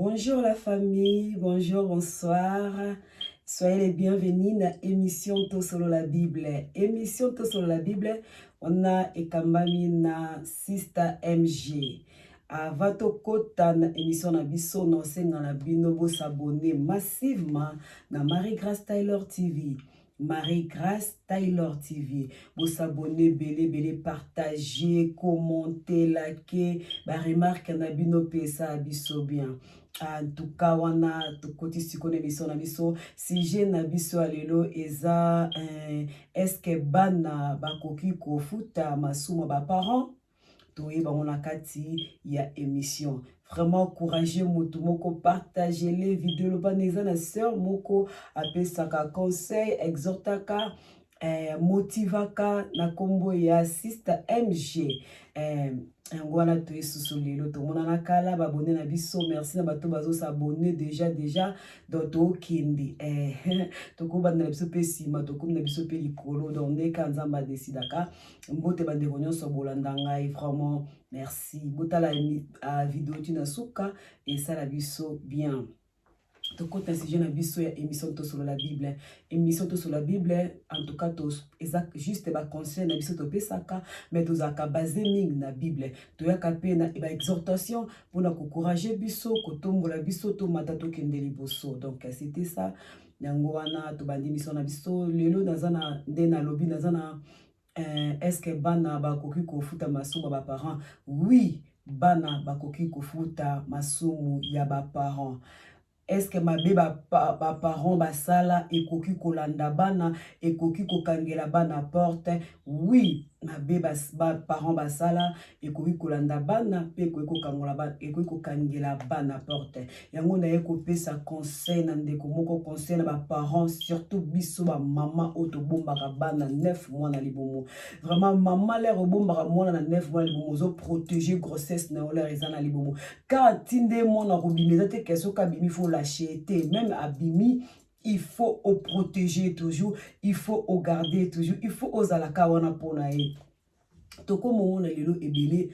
Bonjour la famille, bonjour, bonsoir. Soyez les bienvenus na émission Tosolo la Bible. Émission Tosolo la Bible, on a ekambami na Sister MG. Avant tokota na émission na biso, naosenga na bino bos'abonner massivement na Marie Grace Taylor TV. Marie Grace Taylor TV. Bos'abonner ebele ebele, partager, commenter, liker, ba remarque na bino pesa biso bien. En tout cas, wana tokoti sikoyo na émission na biso. Sujet na biso ya lelo eza est-ce que bana bakoki kofuta masumu ya baparents? Toyeba yango na kati ya émission. Vraiment courageux, motu moko partage les vidéos. Lobana eza na sœur moko apesaka conseil, exhortaka, motivaka na nkombo ya Sister MG. Yango wana toye susu lelo. Tomonana kala. Baabonnés na biso, merci na bato bazos'abonner déjà déjà. Donc tokende, tokobanda na biso mpe nsima, tokomi na biso mpe likolo. Donc ndeka Nzambe adesidaka. Mbote bandeko nyonso bolanda ngai, vraiment merci. Botala video ntina suka, esala biso bien. Tokota sujet na biso ya émission Tosolola Bible. Émission Tosolola Bible, en tout cas eza juste baconseil na biso topesaka, mais tozalaka base mingi na Bible. Toyaka mpe na baexhortation mpona kocourager biso, kotombola biso, tomata, tokende liboso. Donc c'était ça. Yango wana tobandi émission na biso lelo. Naza na nde nalobi, naza na est ce que bana bakoki kofuta masumu ya baparents? Oui, bana bakoki kofuta masumu ya baparents. Est ce que mabe baparents basala ekoki kolanda bana, ekoki kokangela bana porte? Oui, mabe baparents basala ekoki kolanda bana mpe ekoki kokangela bana porte. Yango naye kopesa conseil na ndeko moko, conseil na baparents, surtout biso bamama oyo tobombaka bana 9 mois na libumu. Vraiment, mama, l'heure obombaka mwana na 9 mois na libumu, ozoprotéger grossesse na yo. L'heure eza na libumu, kaka ti nde mwana kobima, eza te ke soki abimi faut lâcher te. Même abimi, il faut oprotéger toujours, il faut ogarder toujours, il faut ozalaka wana mpona ye. Tokomomona lelo ebele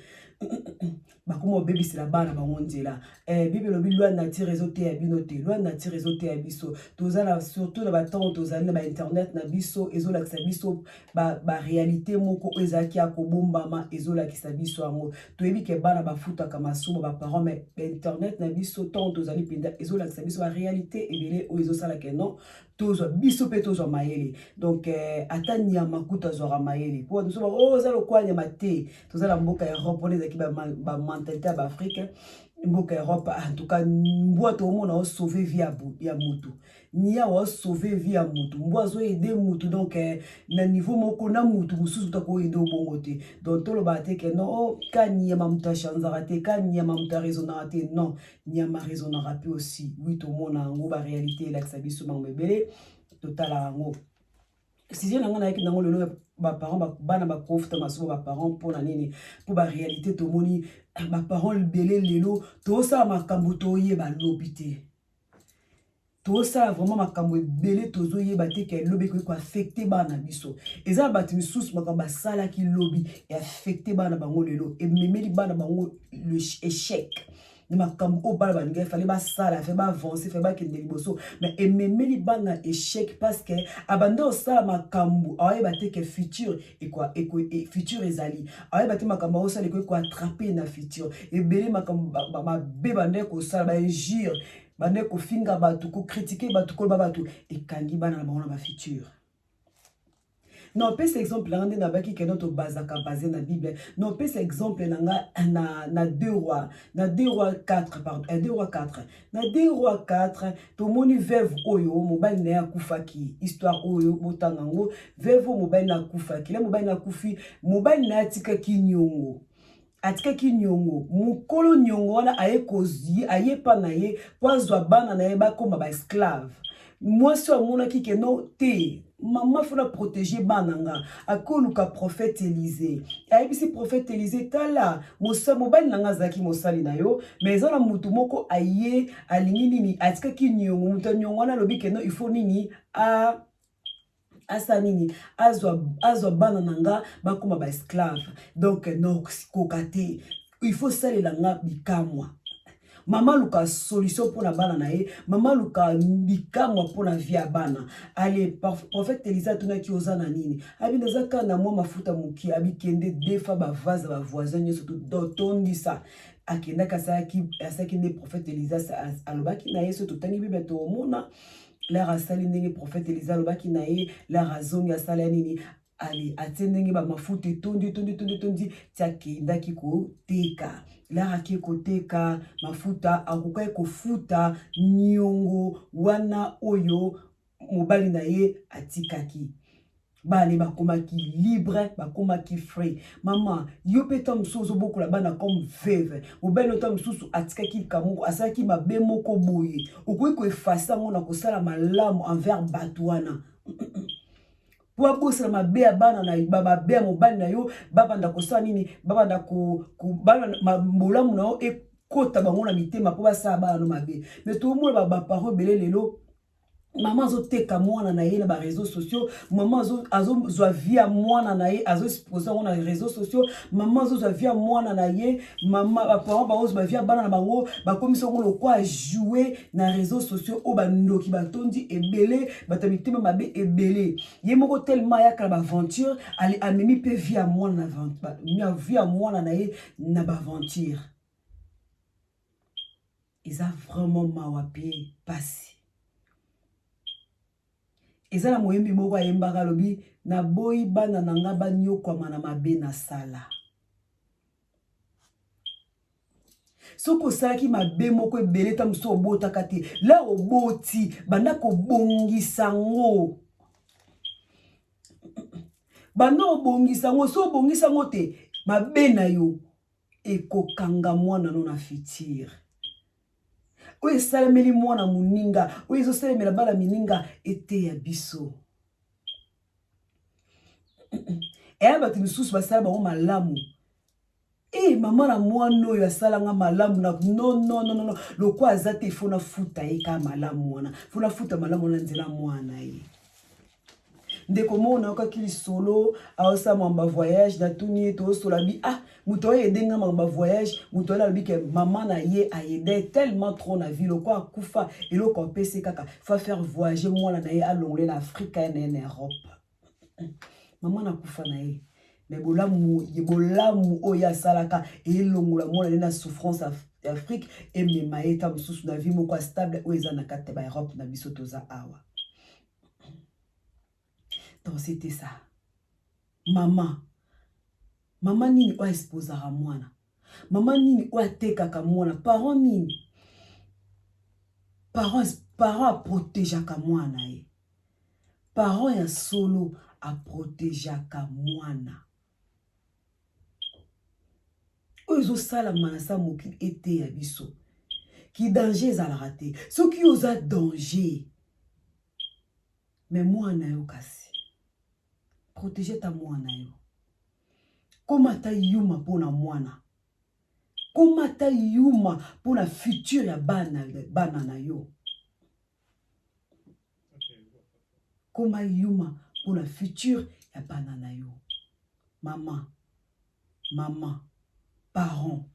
bakoma obebisela bana bango nzela. Bible elobi loi nature ezoteya bino te, loi nature ezoteya biso. Toza na surtout na batango tozali na bainternet na biso, ezolakisa biso baréalité ba moko oyo ezalaki ya kobombama, ezolakisa biso yango. Toyebi ke bana bafutaka masumu baparents, mais bainternet na biso, ntango tozali mpenza, ezolakisa biso baréalité ebele oyo ezosalaka non tozwa biso mpe tozwa mayele. Donc ata nyama kuta azwaka mayele po bato mosusu oyo oza lokola nyama te. Toza na mboka Europe, wana ezalaki bamentalité ya baAfrique. Mboka Europe, en tout cas mbwa toomona osauve vie ya motu, niawa osauve vie ya motu, mbwa azoaider motu. Donc na niveau moko na motu mosusu ta koaider obongo te. Donc tolobaka te ke non, oh, ka nyama moto achanzaka te, ka nyama moto araisonnaka te. Non, nyama raisonnaka mpe aussi. Oui, tomona yango, baréalité elakisa biso makambo ebele, totala yango. Sujet na ngai nayaki nango lelo, baparents, bana bakofuta masumu baparents mpona nini? Mpo baréalité tomoni, baparents ebele lelo tozosala makambo toyeba lobi te. Tozosala vraiment makambo ebele, tozoyeba te ke lobi ekoki koaffecter bana biso. Eza na bato misusu, makambo basalaki lobi eaffecter bana bango lelo, ememeli bana bango échec na makambo oyo bana balingi. Efale basala, fe baavancer, fe bakende liboso, mais ememeli bana échec parce que abanda kosala makambo, aoyeba te ke futur futur ezali, aoyeba te makambo aosala ekoki koattraper na futur. Ebele makambo mabe bandeki kosala, bainjures, bandeki kofinga bato, kocritiquer bato, koloba bato, ekangi bana na bango na bafutur. Na opesa exemple nanga nde nabaki keno tobazaka base na Bible. Na opesa exemple na nga na 2 Rois, na 2 Rois 4, pardon, 2 Rois 4. Na 2 Rois 4, tomoni veuve oyo mobali na ye akufaki. Histoire oyo botanga yango. Veuve oyo mobali na akufaki, le mobali na akufi, mobali na ye atikaki niongo, atikaki niongo. Mokolo niongo wana aye kozwi, aye pa na ye mpo azwa bana na ye bakóma baesclave. Mwasi oyo amonaki ke no te, mama faut na protéger bana nga. Akoluka prophète Élysée, ayebisi prophète Élysée: "Tala, mobali na nga azalaki mosali na yo, mais eza na motu moko aye, alingi nini, atikaki niongo. Moto ya niongo wana alobi ke no, il faut nini, a asala nini, azwa bana na nga bakóma baesclave. Donc nokoka te, il faut salela nga bikamwa." Mama aluka solution mpo na bana na ye, mama aluka bikamwa mpo na vie ya bana. Ale prophète Elisa atunaki oza na nini? Abi naza kaka na mwa mafuta moke. Abi kende defa ba vase ya ba voisin nyonso tondisa. Akendaki asalaki asalaki nde prophète Elisa alobaki na ye. So totangi Bible tokomona lar asali ndenge prophète Elisa alobaki na ye. Lar azongi asala ya nini? Ale atie ndenge ba mafuta etondi etondi etondi etondi ti akendaki koteka. Lar ake koteka mafuta, akokaki kofuta niongo wana oyo mobali na ye atikaki. Bana bakomaki libre, bakomaki free. Mama, yo mpe ntango mosusu ozobokola bana comme veuve, mobali no ntango mosusu atikaki likambo moko, asalaki mabe moko boye, okoki koefase yango na kosala malamu envers bato wana mpo abosana mabe ya bana na mabe ya mobali na yo. Babanda kosala nini? Babanda bolamu na yo ekota bango na mitema mpo basala bana no mabe. Mais tomona baparent ebele lelo, mama azoteka mwana na ye na bareseau sociaux, mama azozwa vie ya mwana na ye, azoexpose yango na réseau sociaux, mama azozwa vie ya mwana na ye, mama baparent baozwa vie ya bana na bango, bakomisi yango lokwa joue na réseau sociaux oyo bandoki batondi ebele, bato ya mitema mabe ebele. Ye moko tellement ayaka na baaventure, amemi mpe vie ya mwana vie ya mwana na ye na baaventure. Eza vraiment mawa mpe pasi. Eza na moyembi moko ayembaka, alobi: naboyi bana na nga banyokwama na mabe nasala. Soki osalaki mabe moko ebele, ta mosusu obotaka te, la oboti, banda kobongisa ngo, banda obongisa ngo. So obongisa ngo te, mabe na yo ekokanga mwana no na futur. Oyo esalemeli mwana moninga, oyo ezosalemela bana mininga, eteya biso. Eya bato misusu basala bango malamu. E mama na mwana oyo asalanga malamu na non non non non, lokwa aza te, fo nafuta ye kaka malamu wana, fo nafuta malamu wana nzela mwana ye. Ndeko moko nayokaki lisolo, aosala mwa bavoyage, natuni ye, tozosola bi ah moto oyo aide nga mwa bavoyage, moto oyo alobi ke mama na ye aide tellement trop na vie, lokwa akufa, eloko apesi kaka fa faire voyager mwana na ye, alongole na Afrika ye na ye na Europe. Mama nakufa na ye, mais bolamu bolamu oyo asalaka elongola mwana nde na souffrance ya Afrique, emema ye ta mosusu na vie moko ya stable oyo eza na kati ya baEurope na biso toza awa. Donc c'était ça. Mama, mama nini oyo exposaka mwana? Mama nini oyo atekaka mwana? Parent nini? Parent, parent aprotegeaka mwana ye. Parent ya solo aprotegeaka mwana. Oyo ezosalama na sa mokili eteya biso ki danger ezalaka te. Soki oza danger, mais mwana yo kasi protege ta mwana yo. Koma ata yuma mpona mwana, koma ata yuma mpona futur ya bana, bana na yo. Koma yuma mpona futur ya bana na yo. Mama, mama, parent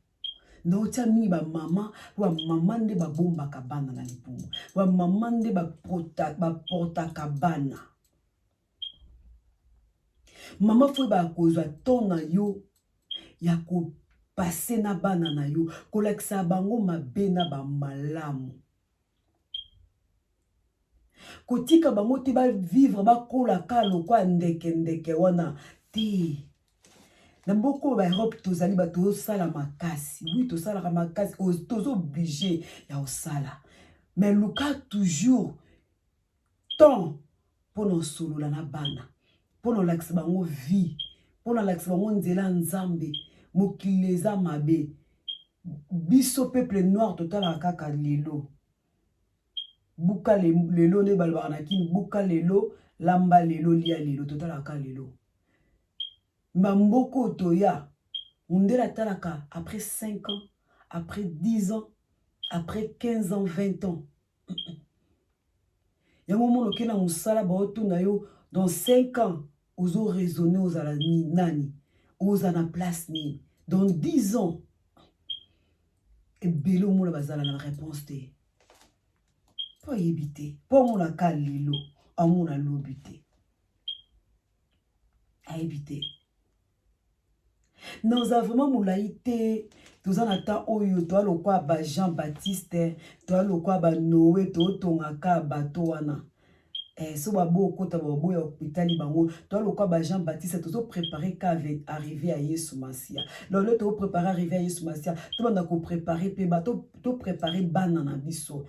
naotia mingi bamama, bamama nde babombaka bana na libumu, bamama nde baportaka bana. Mama fo oyebaka kozwa temps na yo ya kopase na bana na yo, kolakisa bango mabe na bamalamu, kotika bango te bavivre bakola ka lokwa ndeke ndeke wana te. Na mboka oyo baEurope tozali, bato tozosala makasi, oui, tosalaka makasi, toza obligé ya kosala, mais luka toujours temps mpona osolola na bana, mpona olakisa bango vie, mpona olakisa bango nzela ya Nzambe. Mokili eza mabe. Biso peuple noir totalaka kaka lelo, buka lelo, nde balobaka na Kini: buka lelo, lamba lelo, lia lelo. Totalaka kaka lelo. Bamboka oyo toya, mundele atalaka après 5 ans, après 10 ans, après 15 ans, 20 ans. Yango omona oke na mosala, baotuna yo dans 5 ans ozo raisonne ozala nani, ozala na place nini dans 10 ans. Ebele omona bazala na réponse te mpo ayebi te, mpo amona ka lelo, amona lobi te, ayebi te. Naza vraiment molai te. Toza na temps oyo toa lokwa ba Jean Baptiste, toa lokwa ba Noé, totongaka bato wana. So babo okota, baboya hôpital bango. Toa lokwa ba Jean Baptiste, tozoprépare ka arrivée ya Yesu Masiya. Lelo tozoprépare arrivée ya Yesu Masiya, tobanda koprépare mpe toprépare bana na biso.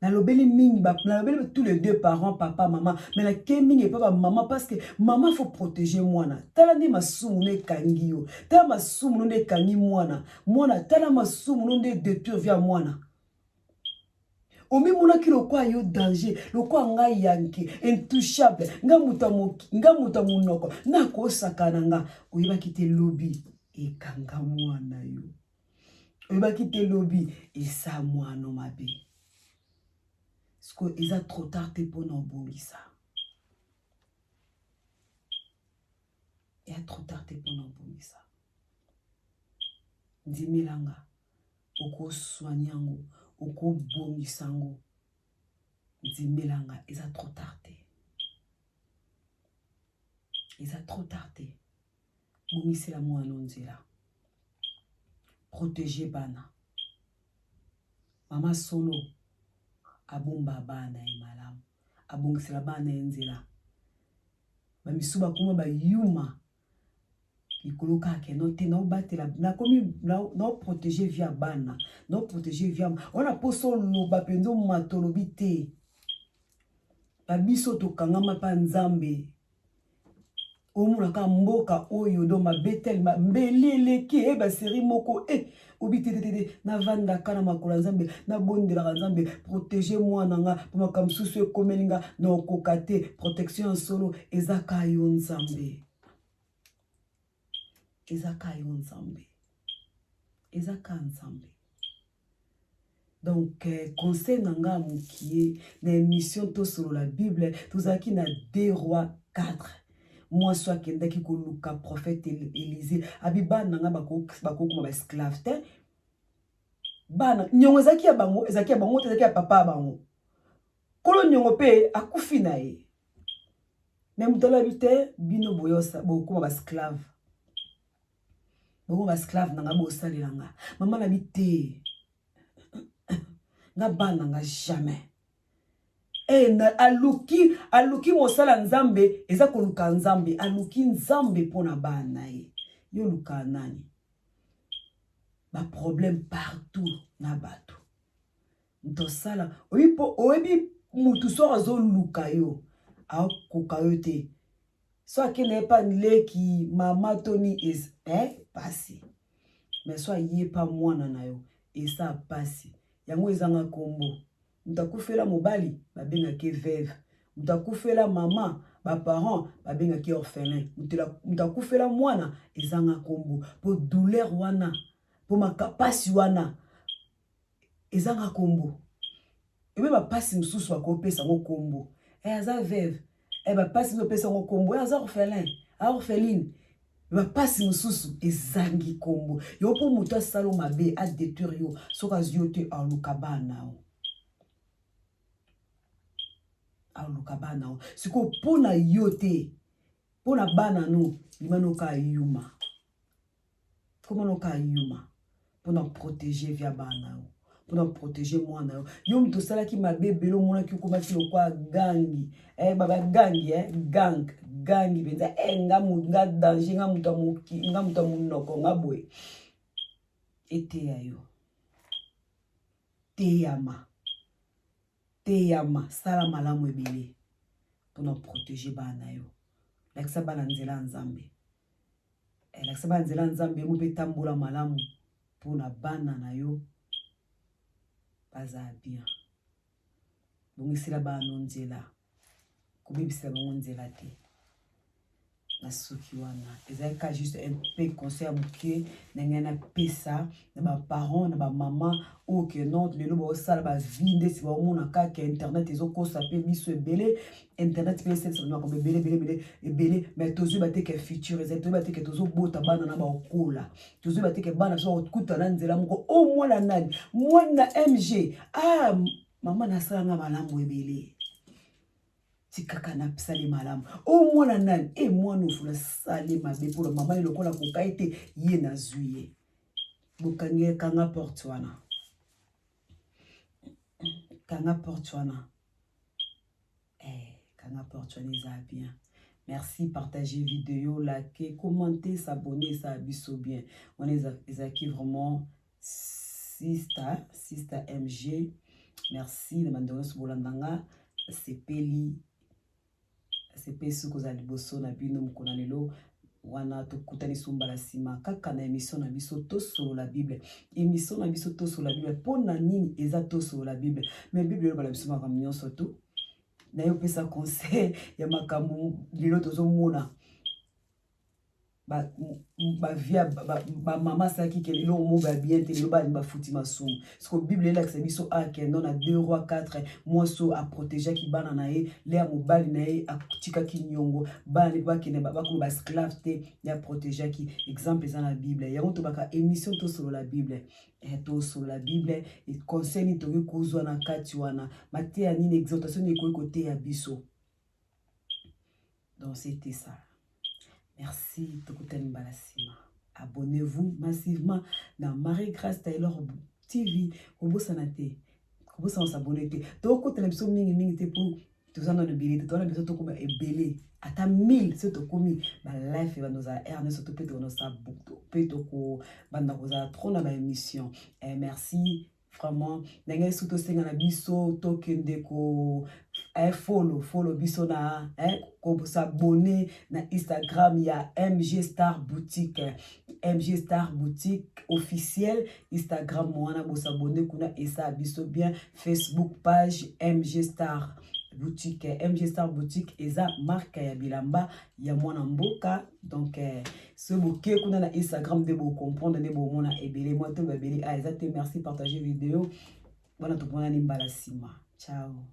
Nalobeli mingi, nalobeli tous les deux parents, papa, mama, mais nake mingi epa bamama, parce que mama faut protéger mwana. Tala nde masumu no ekangi yo, tala masumu no nde ekangi mwana. Mwana, tala masumu no nde détruire vie ya mwana. Omimonaki lokwa yo danger, lokwa ngai yanke intouchable, nga moto ya monoko nakosaka na nga. Oyebaki te lobi ekanga mwana yo, oyebaki te lobi esa mwana mabe. Siko eza trop tard te mpona obongisa, eya trop tard te mpona obongisa. Ndimelanga, okoswani yango, okobongisa yango. Ndimelanga, eza trop tard te, eza trop tard te. Bongisela mwana nzela, protéger bana. Mama solo abomba bana ye malamu, abongisela bana ye nzela. Bamisu bakoma bayuma likolo kaka keno te. Naobatela, nakomi naoprotege vie ya bana, naoprotege vie wana. Mposo oloba mpenza, omata olobi te. Babiso tokangama mpa Nzambe. Omonaka mboka oyo do mabe telema, mbeli eleki e basérie moko e obi te te te. Navandaka na makolo ya Nzambe, nabondelaka Nzambe, protege mwana nga mpo makambo mosusu ekomeli nga na okoka te. Protection ya solo eza ka yo Nzambe, eza ka yo Nzambe, eza ka Nzambe. Donc conseil na nga mokie na émission Tosolola Bible, tozalaki na 2 Rois 4. Mwasi akendaki koluka prophète Élisée, abi bana na nga bakokoma baesclave te. Bana niongo ezalaki ya bango, ezalaki ya bango te, ezalaki ya papa ya bango. Kolo niongo mpe akufi na ye, me moto alobi te, bino boyosa bokoma baesclave, bokoma baesclave na nga, bosalela nga. Mama nabi te, nga bana nga jamais. Aluki mosala Nzambe, eza koluka Nzambe, aluki Nzambe mpona bana ye. Yo luka nani? Baproblème partout na bato. Moto asala oyebi, mpo oyebi mutu soki azoluka yo, akoka yo te. So akende ye pa leki mama toni pasi, mais so aye pa mwana na yo, esa pasi yango ezanga nkombo. Moto akufela mobali, babengaki veuve. Moto akufela mama, baparent babengaki orphelin. Moto akufela mwana, ezanga nkombo, mpo douleur wana, mpo pasi wana ezanga nkombo. Ebe bapasi mosusu bakopesa yango nkombo, aza veuve. Bapasi mosusu opesa yango nkombo, aza orphelin, orpheline. Bapasi mosusu ezangi nkombo yo, mpo moto asala mabe, adétruire yo, soki azwi yo te, aluka bana o, aluka bana o. Sikoyo mpo na yo te, mpo na bana no, bima noka yuma, koma noka yuma mpona protéger vie ya bana yo, mpona protéger mwana yo. Yo moto osalaki mabe ebele, omonaki okomaki lokwa gangi, babagangi, gang gangi mpenza, nga, nga danger, nga moto ya nga moto ya monoko, nga boye. Eteya yo, teyama, teyama, sala malamu ebele mpona protéger bana yo. Lakisa bana nzela ya Nzambe, lakisa bana nzela ya Nzambe yango mpe tambola malamu mpona bana na yo bazala bien. Bongisela bana no nzela, kobebisela bango nzela te. Na suki wana ezalaki kaka juste un peu conseil ya moke na ngai napesa na baparent, na bamama oyo ke non, lelo baosala bavie ndeti baomona kaka internet ezokosa mpe biso ebele. Internet mpe esalisa makambo ebele ebele ebele ebele, mais tozoyeba te ke futur ezali, toyeba te ke tozobota bana na baokola, tozoyeba te ke bana biso bakokuta na nzela moko. O mwana nani? Mwana MG. Ah, mama nasalanga malamu ebele, tikaka nasali malamu. O mwana nani? E mwana ofula sali mabe mpona mama ye lokola koka ete ye nazwi ye. Bokangi, kanga porte wana, kanga porte wana, kanga porte wana, eza bien. Merci, partagez vidéo, like, commentez, s'abonner, ça biso bien. Wana ezalaki vraiment sister MG. Merci na bandeko nyonso bolanda nga. Sepeli, sepeli soki kozala liboso na bino mokolo na lelo. Wana tokutani so mbala nsima kaka na émission na biso Tosolola Bible. Émission na biso Tosolola Bible, mpo na nini eza Tosolola Bible? Mais Bible eloba na biso makambo nyonso tu. Naye opesa conseil ya makambo lelo tozomona bavie bamama asalaki ke lelo moko ya bien te, lelo bani bafuti masumu. Siko Bible elakisa biso akendo na 2 Roi 4, mwasi oyo aprotégeaki bana na ye le ya mobali na ye atikaki niongo, bana ne bakende bakoma baesclave te, ye aprotégeaki. Exemple eza na Bible. Yango tobaka émission Tosolola Bible. Tosolola Bible, conseil nini tokoki kozwa na kati wana? Mateya nini, exhortation nini ekoki koteya biso? Donc c'était ça. Merci, tokutani mbala nsima. Abonnez-vous massivement na Marie Grâce Taylor TV. Kobosana te, kobosana s'abonner te. Tokotela biso mingimingi te mpo toza nano ebele te. Towana biso tokoma ebele, ata 1000. So tokomi balive, ebanda kozala heure nyonso to mpe mpe tokobanda kozala trop na baémission. Merci vraiment. Ndenge soki tosenga na biso, tokende ko follow biso na kos'abonner na Instagram ya MG Star Boutique, MG Star Boutique officiel Instagram wana. Bos'abonner kuna, esala biso bien. Facebook page MG Star Boutique. MG Star Boutique eza marque ya bilamba ya mwana mboka. Donc soki boke kuna na Instagram nde bocomprendre, nde bomona ebele mwa to babele. A eza te. Merci, partager vidéo wana. Tomonani mbala nsima. Ciao.